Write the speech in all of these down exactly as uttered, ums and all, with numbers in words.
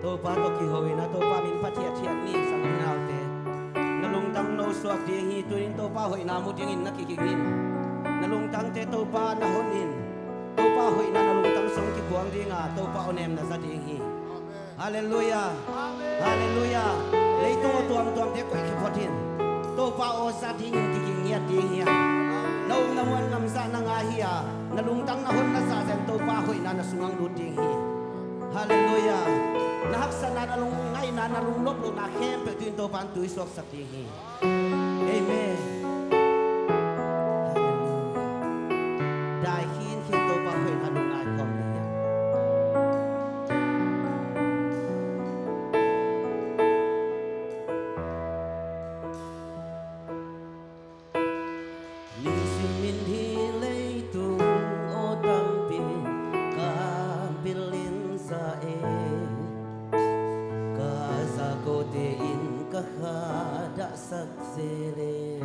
Topa tawh kiho in a, Topa min phat hiathiat ni, sanggam naute. Na lungtang nosuak ding hi. Tunin Topa hoihna mu dingin na kiging in. Na lungtangte Topa na hon in. Topa hoihna na lungtang sung kikuang ding a, Topa awnem na za ding hi. Halleluiah. Halleluiah. Leitung aw tuamtuamte koih khia phot in. Topa aw za dingin kiging ngiat ding hi a. Na omna muan ngamzah na ngah hi a, na lungtang na hon na zah zen Topa hoihna na sungah lut ding hi. Halleluiah. Na haksatna, na lungngaihna, na lungnop lohna khempeuh tuin Topa in tuisuaksak ding hi. Amen. Halleluiah. Dai khinkhin Topa hoihna lungngai khawm ni hiam. Nisim in hih leitung aw tampi ka bil in za e, ka za kote in ka kha dahsak zel e.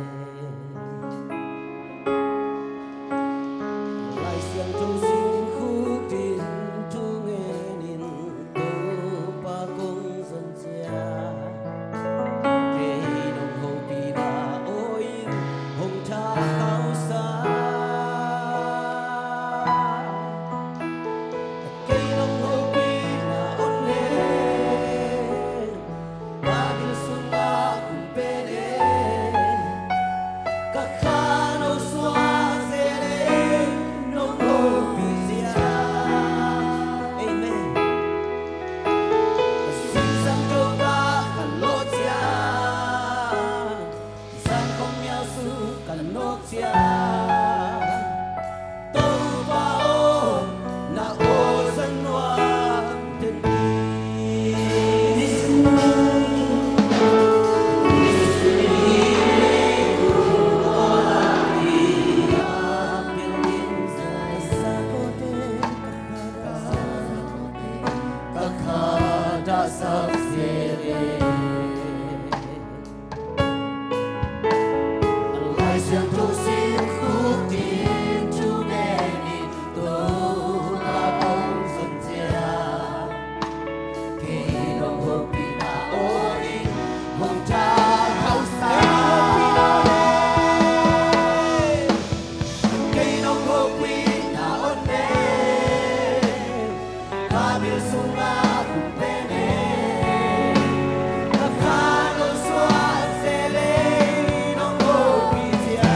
Lai Siangtho sim khuk din thu ngen in Topa kong zon ciat. Kei nong hopihna aw in hong thak hausa. Kei nong hopihna on le ka bil sungah kong pen e. Ka kha nosuak zel e, nong hopih ciang. Amen. Ka singsang Topa ka lawh ciang, zan khong mial sung ka nawk ciang. Topa aw, na aw zang nuam den hi. Lai Siangtho sim khuk din thu ngen in Topa kong zon ciat. Kei nong hopihna aw in hong thak hausa. Kei nong hopihna on le ka bil sungah kong pen e. Ka kha nosuak zel e, nong hopih ciang.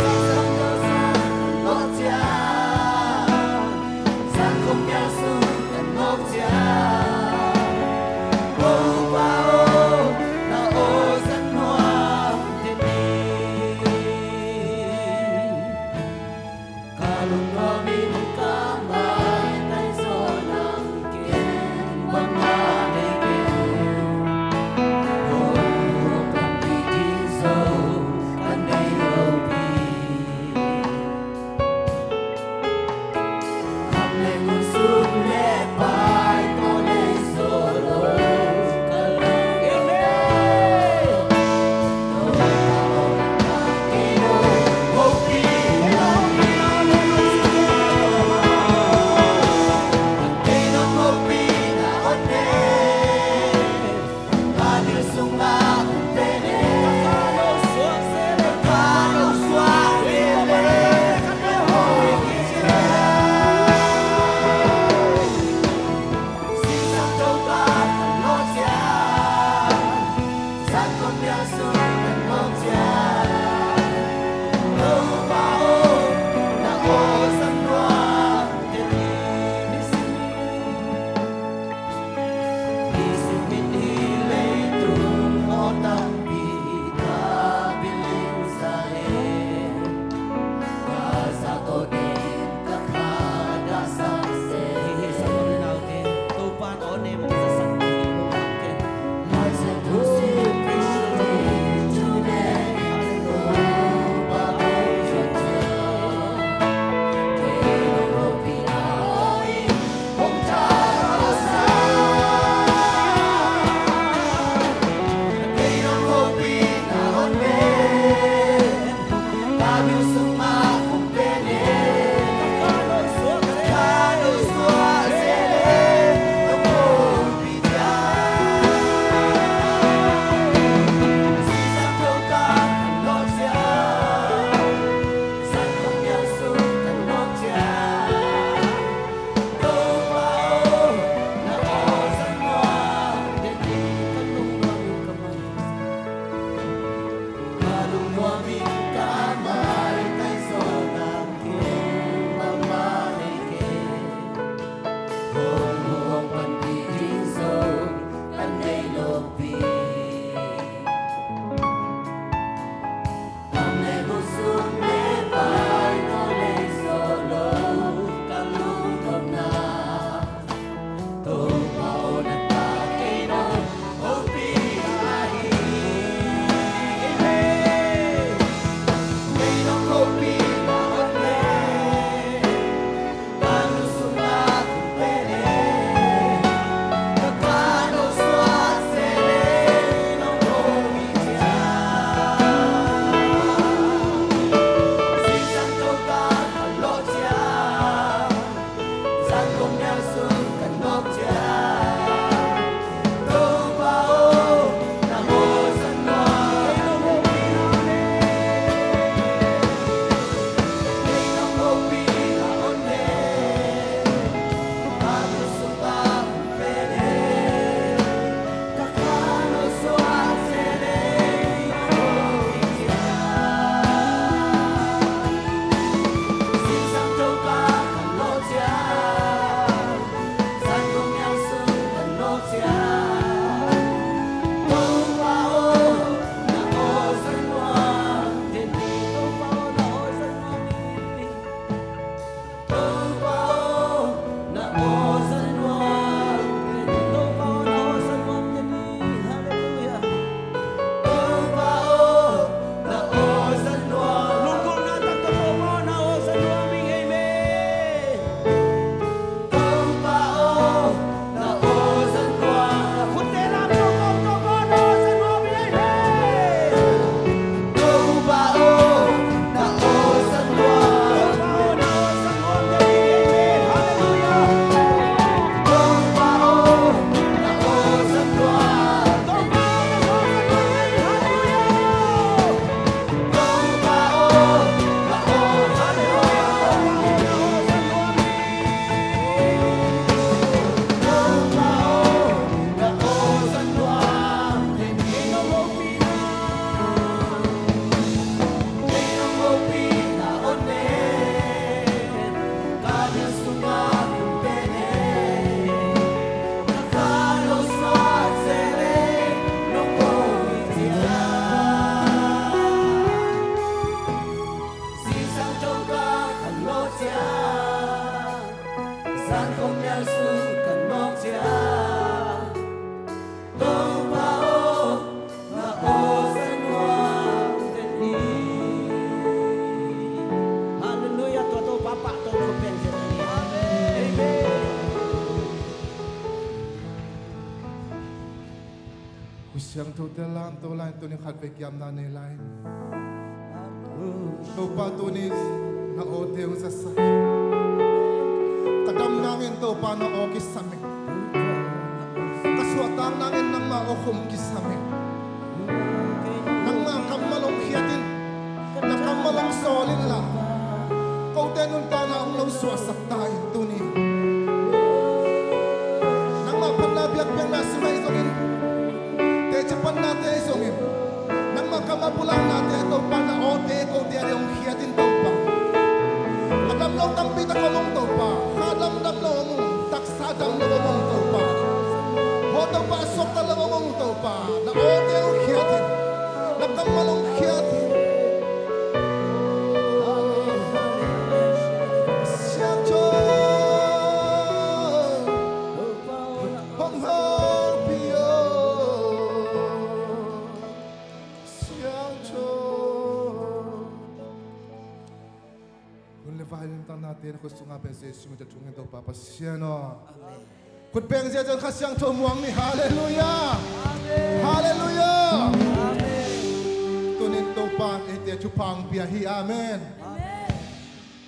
Singsang Topa ka lawh ciang, zan khong mial sung ka nawk ciang. Topa aw, na aw zang nuam den hi. Ka lungnuam in ka maitai zaw nang, ken bangmah nei kei. Hong hopih ding zaw ka nei lo pi. Kham le ngun, sum le pai tawh nei zaw lo ka lungnuam. Siangthote lamto lai, tuni khatvei kiamna nei lai. Topa, tuni na awte hong zasak. Ka dam nangin Topa na aw kisam hi. Ka suahtak nangin nangma aw khum kisam hi. Nangma kammal hong khiat in, na kammal hong sawl inla, kote nuntakna hong lo suahsak ta in tuni. Nangma phatna biakpiakna sungah hi zongin, teci pannate hi zongin, nangma kammal pulaknate ah Topa na awte kote a ding hong khiat in Topa. A dam lo tampi tak om ung Topa. Kha dam dam lo om ung, taksa dam lo om ung Topa. Aw Topa, a suakta lo om ung Topa. Na awte hong khiat in, na kammal hong khiat in. Siangtho hong hopih aw. Siangtho. Hun le vai limtak nate na khut sungah pen Jesu min tawh thum ngen Topa Pasian aw. Amen. Khut beng ziahziah in Kha Siangtho muang ni. Halleluiah. Amen. Halleluiah. Amen. Tunin Topa in eite thupha hong pia hi. Amen. Amen.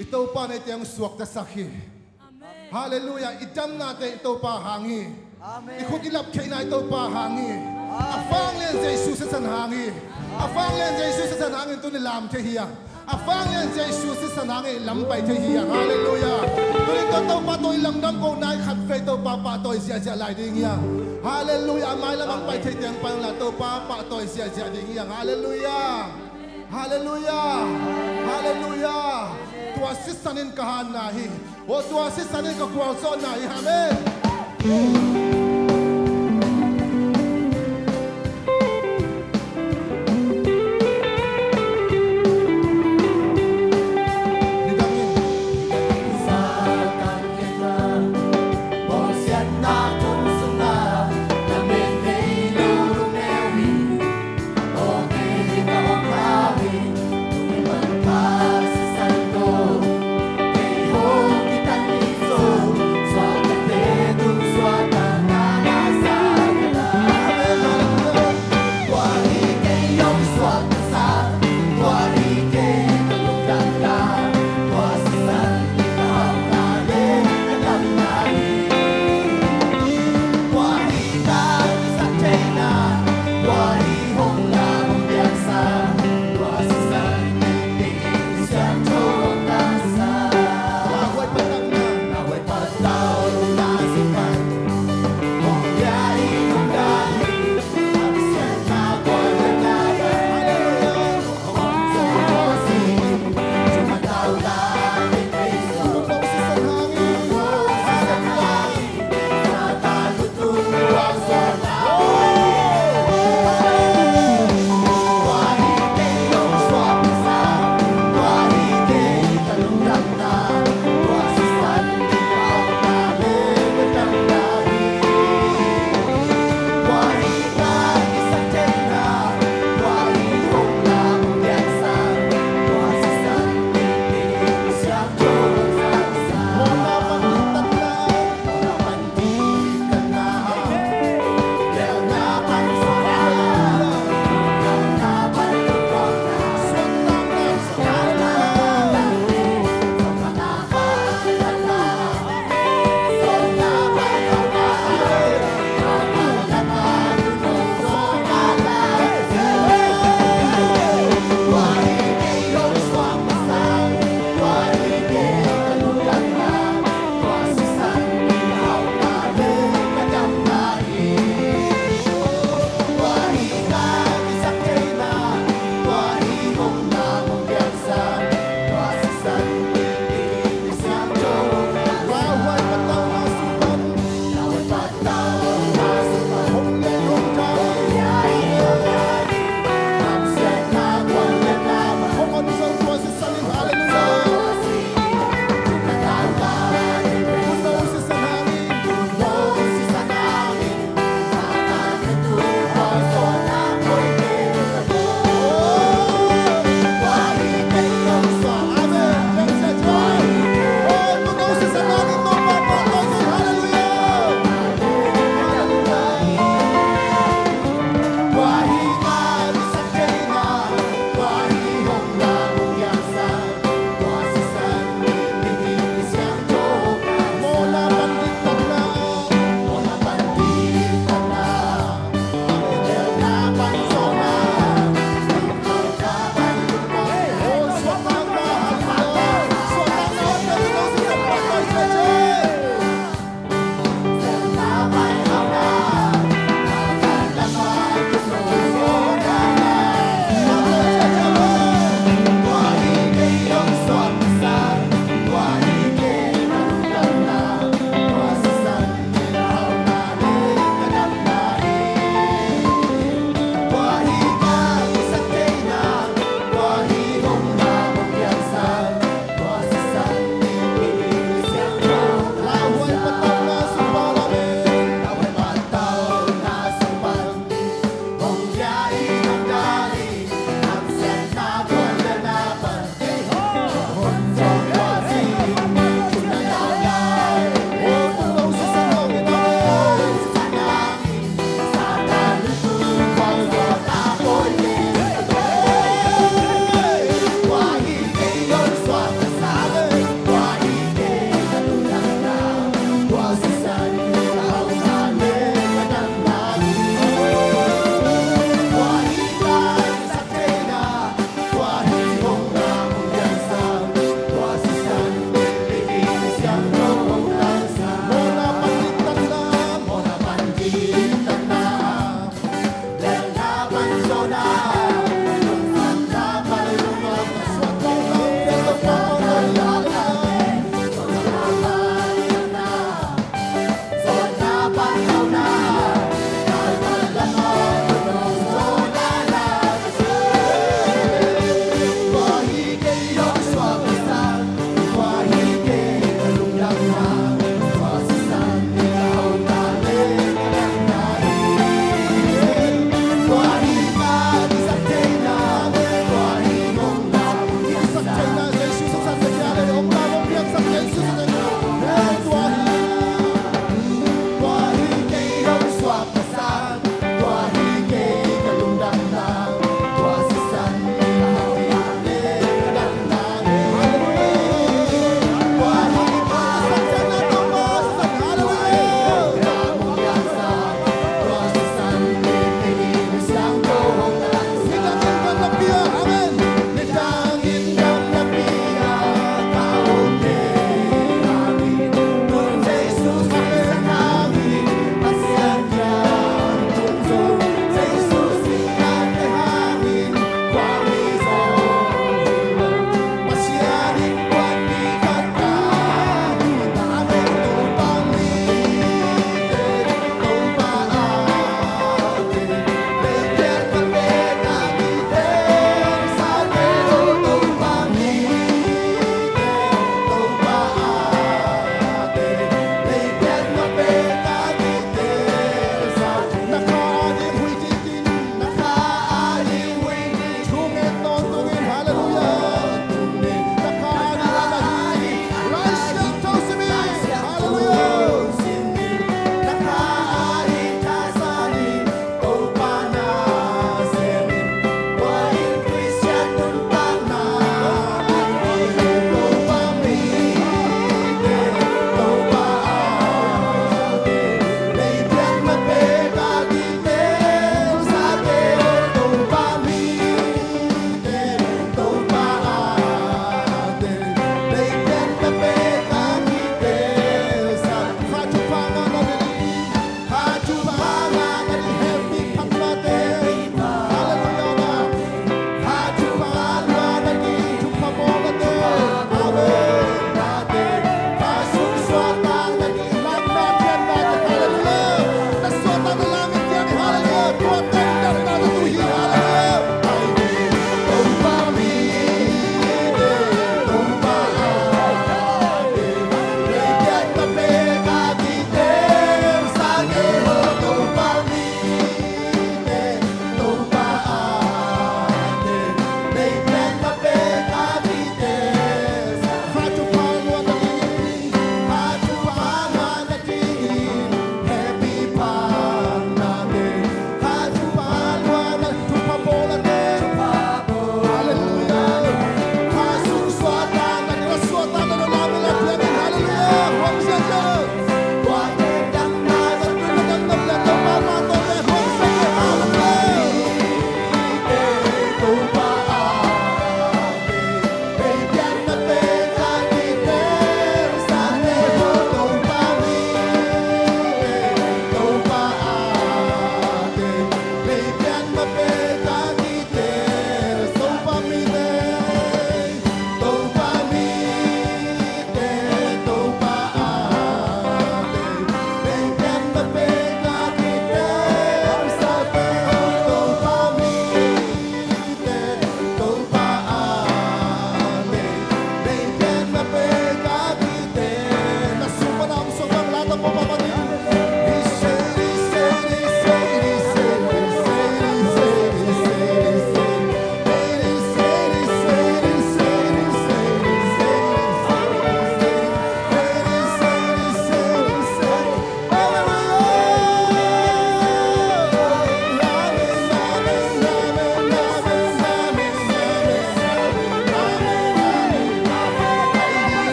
I Topa in eite hong suaktasak hi. Amen. Halleluiah. I damnate i Topa hang hi. Amen. I khut i lap theihna i Topa hang hi. Amen. A vanglian Jesu sisan hang hi. A vanglian Jesu sisan hangin tuni lam thei hi a. A vanglian Jesu sisan hangin lam pai thei hi a. Halleluiah. Tuni tawh Topa tawh i langdam kohna i khatvei Topa pahtawi ziahziah lai ding hi a. Halleluiah. A mailam hong pai thei teng pai unla Topa pahtawi ziahziah ding hi a. Halleluiah. Halleluiah. Halleluiah. Tua sisan in ka hanna hi. Aw, tua sisan in ka gualzawhna hi. Amen. Nidangin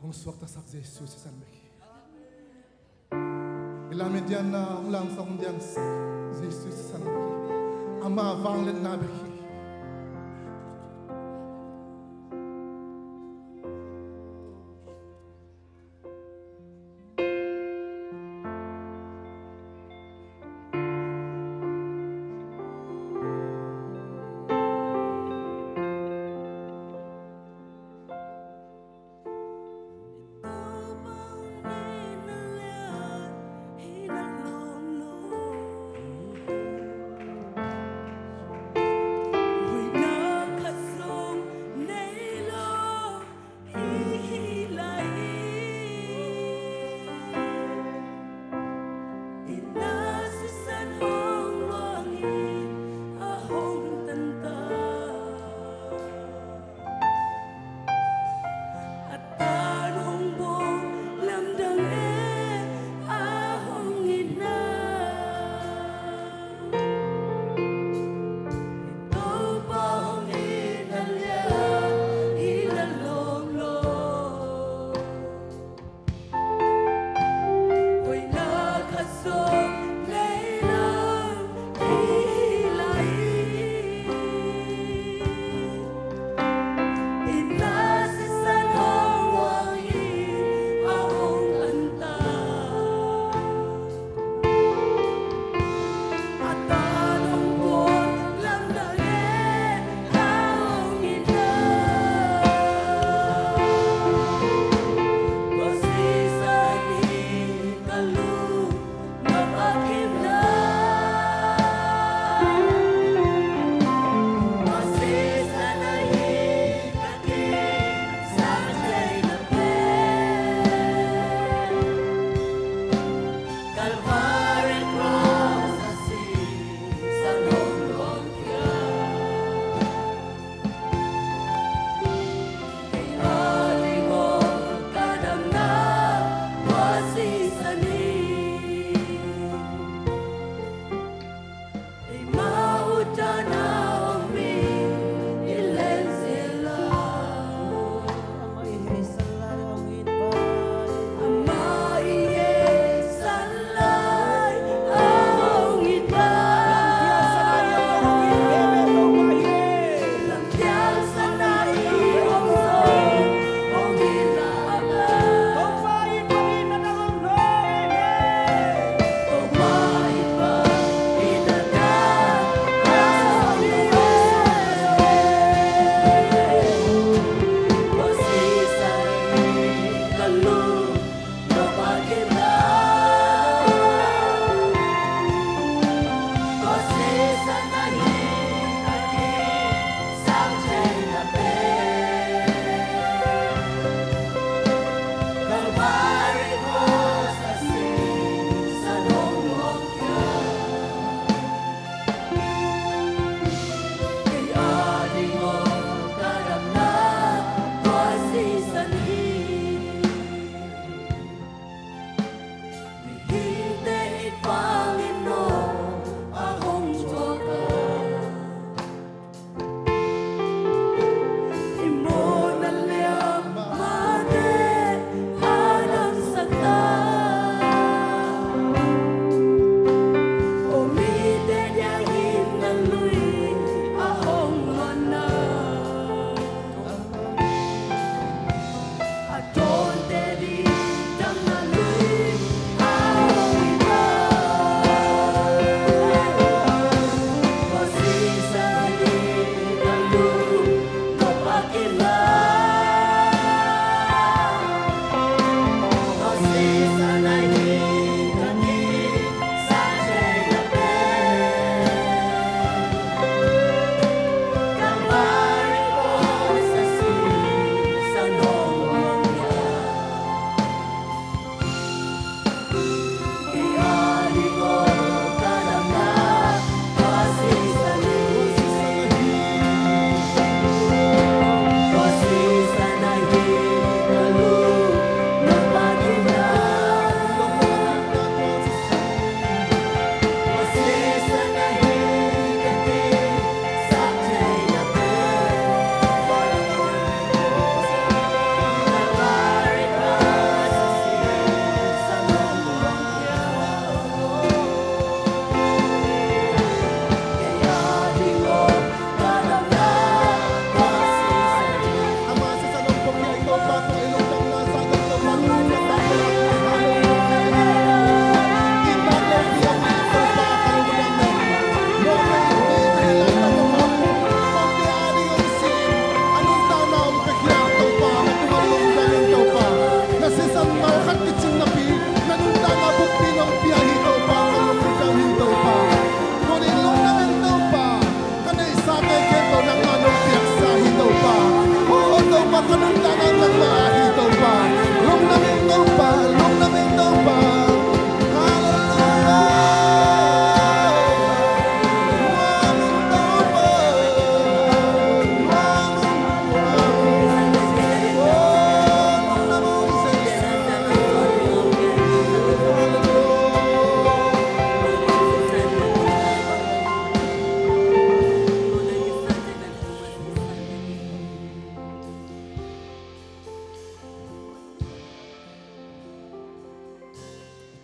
Hong suaktasak Jesu sisan bek hi. Milam i dianna hong lamsak, hong diansak Jesu sisan bek hi. Ama vangliatna bek hi.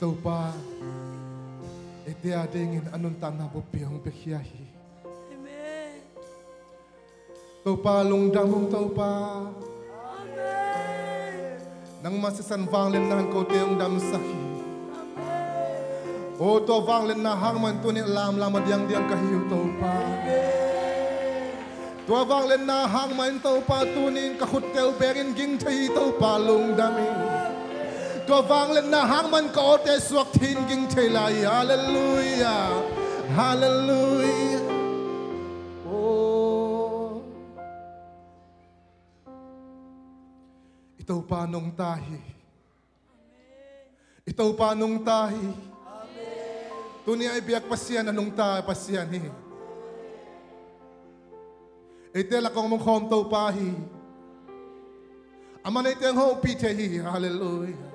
Topa, eite a dingin a nuntakna buppi hong piakhia hi. Topa, lungdam ung Topa. Nangma sisan vangliatna in kote hong damsak hi. O, tua vangliatna hang mah in tuni lamlam a diangdiang ka hi uh Topa. Tua vangliatna hang mah in Topa, tuni in ka khutte uh bengin ging thei hi Topa, lungdam ing. Tua vangliatna hang mah in ka awte suak thei in ging thei lai hi. Halleluiah. Halleluiah. O, i Topa nungta hi. I Topa nungta hi. Tuni a i biak Pasian a nungta Pasian hi. Eite lak hong om khawm Topa hi. Aman eite hong hopih thei hi. Halleluiah.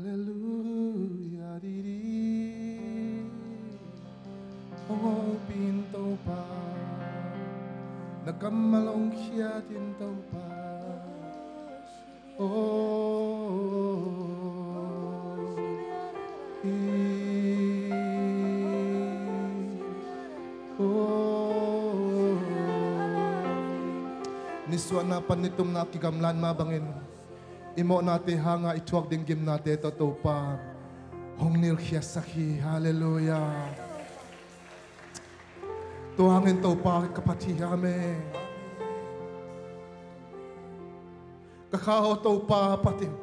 Halleluiah, didi. Hong hopih in Topa, na kammal hong khiat in Topa. O, i, o. Nisuahna pan nitumna kigamlat mah bangin i mawhnate hanga i thuak ding gimnate tawh Topa hong nilkhiatsak hi. Halleluiah. Tua hangin Topa ka phat hi. Amen. Ka kha aw Topa phat in.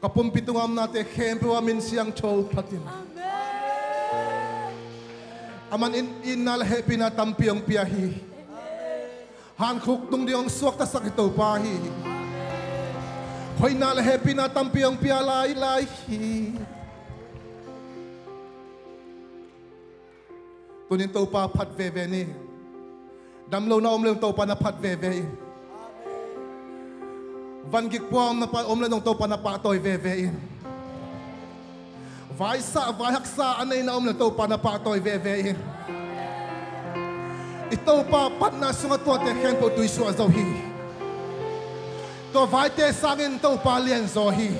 Ka pumpi tunga omnate khempeuh ah min siangtho phat in. Amen. Aman in, itna le hehpihna tampi hong pia hi. Amen. Hankhuk tung ding hong suaktasak hi Topa hi. Amen. Hoihna le hehpihna tampi hong pia lai lai hi. Tunin Topa phat veve ni. Damlohna om le zong Topa na phat veve in. Vangik pua om na pa, om le zong Topa na pahtawi veve in. Vaisa, vaihaksa a neihna om le Topa na pahtawi veve in. I Topa phatna sungah tuate khempeuh tuisuah zo hi. Tua vaite sangin Topa lianzaw hi.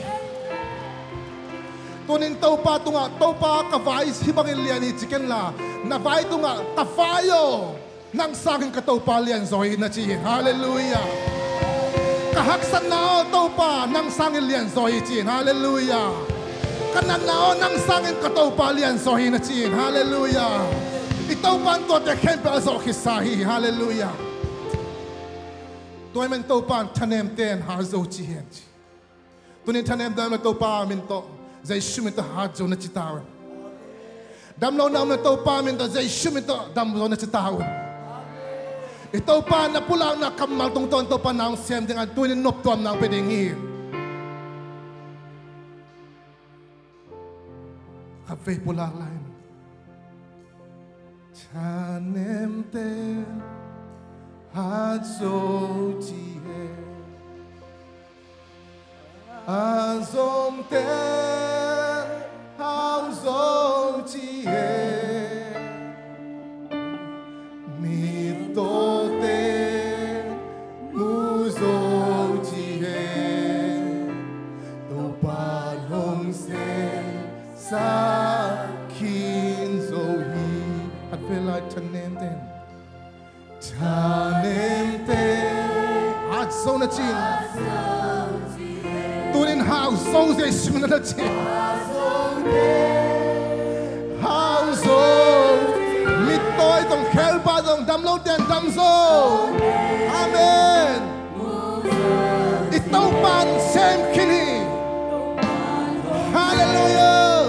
Tunin Topa tungah, Topa ka vai hih bangin lian hi ci kenla, na vai tungah, ka vai aw, nang sangin ka Topa lianzaw hi na ci in. Halleluiah. Ka haksatna aw Topa, nang sangin lianzaw hi ci in. Halleluiah. Ka natna aw, nang sangin ka Topa lianzaw hi na ci in. Halleluiah. I Topa in tuate khempeuh a zawh khitsa hi. Halleluiah. Tua ahih manin Topa in thanemte in hat zo ci hen ci. Tunin thanemte om le Topa min tawh, Jesu min tawh hat zo na ci ta un. Damlohna om le Topa min tawh, Jesu min tawh dam zo na ci ta un. I Topa na pulakna kammal tungtawn Topa na hong sem ding a, tunin noptuamna hong pia ding hi. Khatvei pulak lai in. Thanemte hat zo ci hen. A zomte hau zo ci hen. Mittawte mu zo ci hen. Topa lungsim sa khin zo hi. Khatvei lai thanemte. Thanemte hat zo na ci in. Tunin hau zo Jesu na na ci. Hau zo. Mittawi zong khelpa zong damlote in dam zo. Amen. I Topa in sem khin hi. Halleluiah.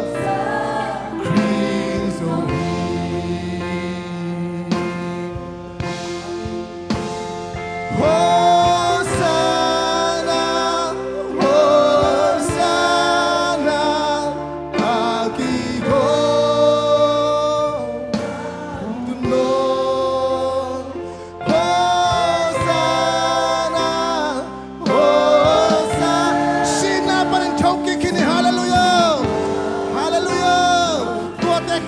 Khin zo hi. Hosanna, Hosanna, a kiko. Tung nawn. Hosanna, Hosanna.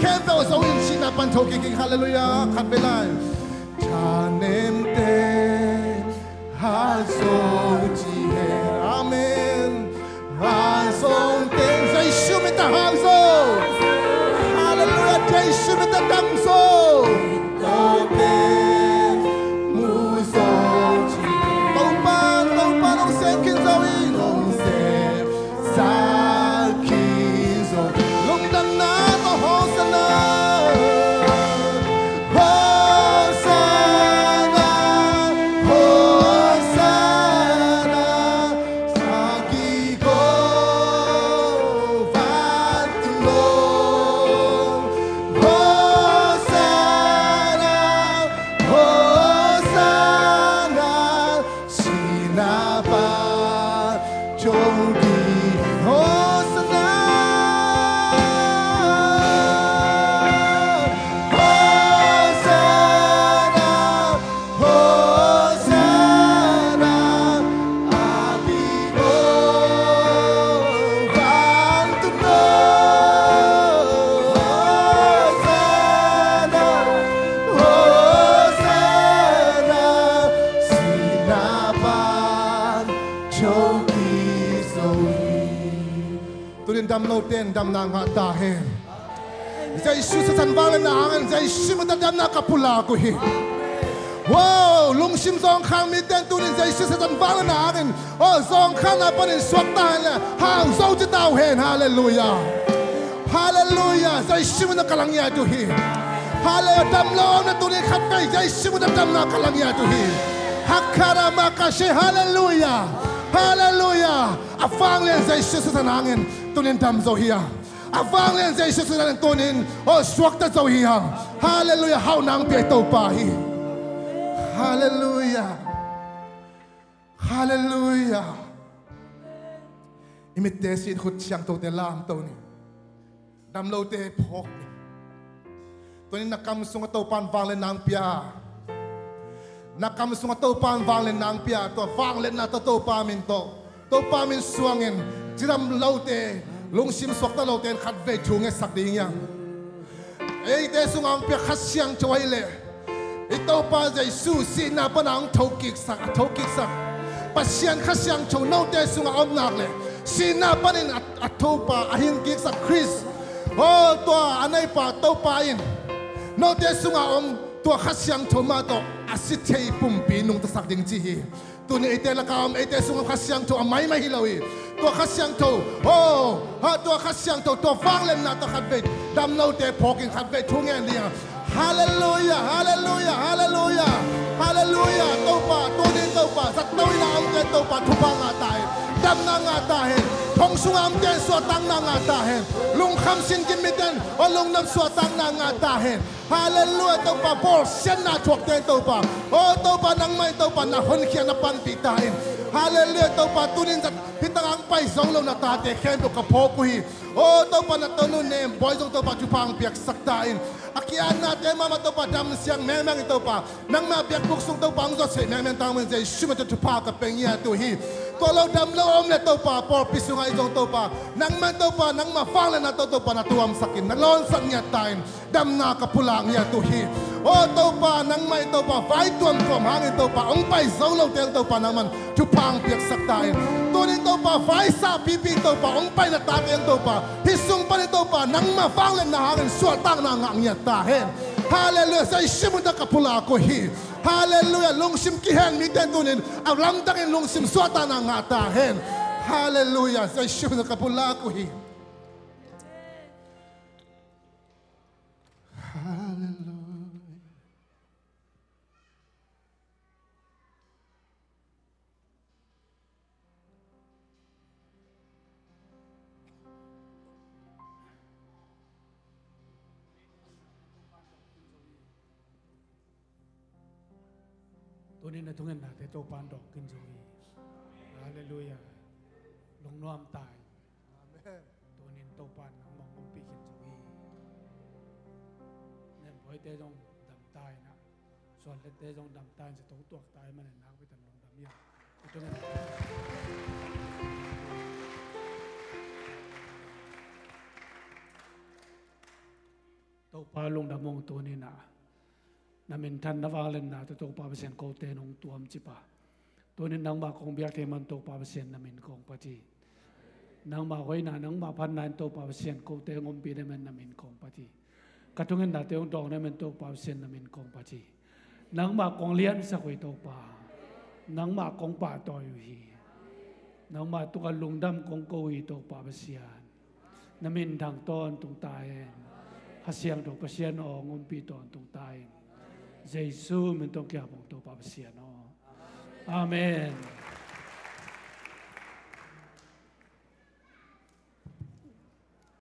Khempeuh a zo in sihna pan thokik ing. Halleluiah. Khat vei lai. Thanemte a zo ci hen. Amen. A zong teng Jesu min tawh hau zo. Halleluiah. Jesu min tawh dam zo. Tawte mu zo ci. Topa, Topa nong sem khin zo hi. Nong sem sak khin zo. Lungdamna tawh Hosanna. Hosanna. Hosanna. Saki ko vantung lo. Hosanna, Hosanna, sihna pan thokik. Hosanna, Hosanna. Hosanna, a ki ko vantung lo. Hosanna, Hosanna, sihna pan thokik zo hi. Tunin damlote in damna ngah ta hen. Jesu sisan vangliatna hangin Jesu min tawh damna ka pulak uh hi. Wow, lungsim zawngkhal mite in tunin Jesu sisan vangliatna hangin, oh, zawngkhalna panin suakta hen le hau zo ci ta uh hen. Halleluiah. Halleluiah. Jesu min tawh ka la ngiat uh hi. Halleluiah. Damlo om le tunin khatvei Jesu min tawh damna ka la ngiat uh hi. Hakara makashe. Halleluiah. Halleluiah. A vanglian Jesu sisan hangin tunin dam zo hi a. A vanglian Jesu sisan tunin, oh, suakta zo hi hang. Halleluiah. Hauh nang pia Topa hi. Halleluiah. Halleluiah. I mitte sin, khut siangthote lamto ni. Damlote phawk ni. Tunin na kam sungah Topa in vangliatna hong pia. Na kam sungah Topa in vangliatna hong pia. Tua vangliatna tawh Topa min tawh, Topa min suangin, cidam lote, lungsim suakta lote in khatvei thu ngetsak ding hi hang. Eite sungah hong piak Kha Siangtho ahih leh, i Topa Jesu sihna pana hong thokiksak, a thokiksak Pasian Kha Siangtho note sungah om nak leh, sihna panin a, a Topa a hingkiksak Khrist, oh, tua a neipa Topa in note sungah om tua Kha Siangtho mah tawh a si thei pumpi nungtasak ding ci hi. Tuni eite lakah om, eite sungah Kha Siangtho a maimai hi lo hi. Tua Kha Siangtho, oh, ha, tua Kha Siangtho, tua vangliatna tawh khatvei damlote phawkin khatvei thu ngen ding a. Halleluiah, halleluiah, halleluiah, halleluiah. Topa, tunin Topa, zato in a omte Topa thupha ngah ta hen. Damna ngah ta hen. Thong sungah omte in suahtakna ngah ta hen. Lungkham sin kim mite in, oh, lungnop suahtakna ngah ta hen. Halleluiah, Topa, bawlsiatna thuakte in Topa, oh, Topa, nangmah in Topa na honkhia na panpih ta in. Halleluiah, Topa, tunin zat hih tangah hong pai zo lo na tate khempeuh ka phawk uh hi. Oh, Topa, na tanu Nem Bawi zong Topa thupha hong piaksak ta in. A ki-atnate mahmah Topa damsiang mengmeng in Topa, nangmah biakbuk sung Topa hong zawseh mengmeng tangmen Jesu min tawh thupha ka pia ngiat uh hi. Tua lo damlo om le Topa, pawlpi sungah i zong Topa, nangmah in Topa, nangmah vangliatna tawh Topa na tuamsak in, na lawnsak ngiat ta in. Damna ka pulak ngiat uh hi. Oh Topa, nangmah in Topa vai tuamtuam hangin Topa hong pai zo lote in Topa nangman thupha hong piaksak ta in. Tunin Topa vai sa pipi in Topa hong pai na tate in Topa hih sung panin Topa nangmah vangliatna hangin suahtakna ngah ngiat ta hen. Halleluiah. Jesu min tawh ka pulak uh hi. Halleluiah. Lungsim kihen mite in tunin a lamdangin lungsim suahtakna ngah ta hen. Halleluiah. Jesu min tawh ka pulak uh hi. Halleluiah. Tunin a thungetnate Topa in dawk khin zo hi. Halleluiah. Lungnuam ta in. Amen. Tunin Topa in nangmah hong ompih khin zo hi. Nembawite zong dam ta in ah, Suanlette zong dam ta in, zato tuak ta in, man in nakpi takin lungdam hi a. I thungetnate. Topa lungdam ung. Tuni-in ah na minthanna vangliatna tawh Topa Pasian kote nong tuam cih pa, tuni-in nangmah kong biak thei man Topa Pasian na min kong phat hi. Nangmah hoihna, nangmah phatna in Topa Pasian kote hong ompih na min, na min kong phat hi. Ka thungetnate hong dawng na min Topa Pasian na min kong phat hi. Nangmah kong liansak uh hi Topa. Nangmah kong pahtawi uh hi. Nangmah tungah lungdam kong ko uh hi Topa Pasian. Na minthang tawntung ta hen. Kha Siangtho Pasian aw, hong ompih tawntung ta hen. Jesu min tawh kiang bang Topa Pasian aw. Amen.